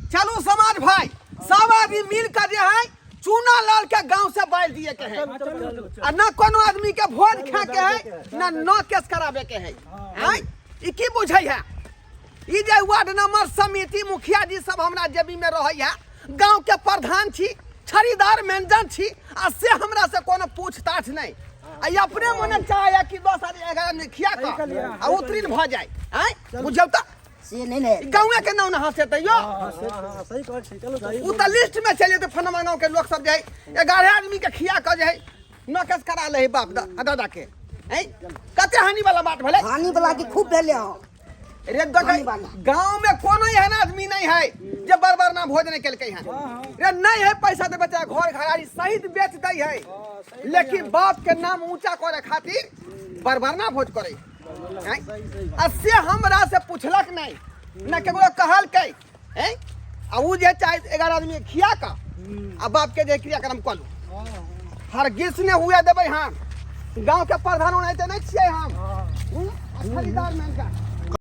चलू समाज भाई, सब आदमी मिल के जे है चूना लाल के गांव से बाल दिए के है, आ ना कोनो आदमी के भोज खा के है, ना न केस कराबे के है। हैं, ई की बुझै है? ई जे वार्ड नंबर समिति मुखिया जी सब हमरा जेबी में रहै है, गांव के प्रधान छी, छड़ीदार मैनेजर छी, आ से हमरा से कोनो पूछताछ नहीं। आ ई अपने मने चाहे कि 10 आदमी 11 आदमी खिया के आ उत्तीर्ण भऽ जाए। हैं, बुझौ तऽ से नहीं ने गाँवे के नाम ना हंसेतै यो। हाँ, सही कहै छी, चलू सही। उ तऽ लिस्ट में चलि जेतै। फनमा गाँव के लोक सब जे है 11 आदमी के खिया के जे है नकेस करा ले है बाप दादा के। हैं, कते हानि वाला बात भेलै? हानि वाला की खूब भेलै हँ। रे देखै, हानि वाला। गाँव में कोनो एहन आदमी नहीं है जे बड़ बड़ ना भोजन केलकै हन। रे नहीं है पैसा दे बच्चा, घर घरारी सहित बेच दै है, लेकिन बाप के नाम ऊंचा करे खातिर बड़ बड़ ना भोज करे। हैं? आ से हमरा से पूछलक नहीं, ना केकरो कहलकै। हैं, आ उ जे चाहे 11 आदमी खिया का आ बाप के जे क्रियाक्रम कलू, हरगिज ने हुए देबै। हम गाँव के प्रधान ओनाहिते नहीं छियै हम। खरीदार मैन का।